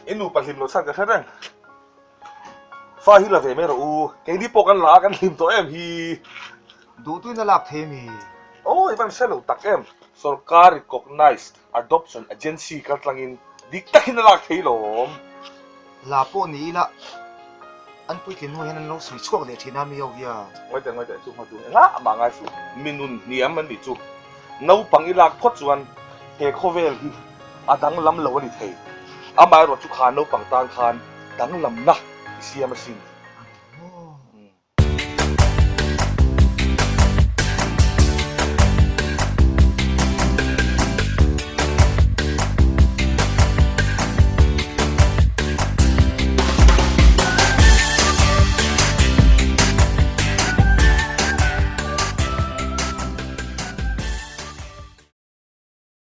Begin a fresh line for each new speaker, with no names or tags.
I nupa hlim loh chhan ka hre reng. Fa hi la ve mai rawh u, keini pawh kan la a kan hlim tawh em hi.
Duhtuina lak thei a mi?
Aw i van hre lo tak em. Sorkar recognized adoption agency kal tlangin dik takin a lak thei lawm.
La pawh ni ila an puitlin hnu hian an lo sawi chhuak leh thin a mi ho hian.
Ngawi teh ngawi teh chu hma chu engah mah ngai suh. Mi nun hniam an nih chu. Naupang i lak phawt chuan he khawvel hi a danglam lo a ni thei. Amaherawh chu kha naupang tan khan danglamna i siam asin.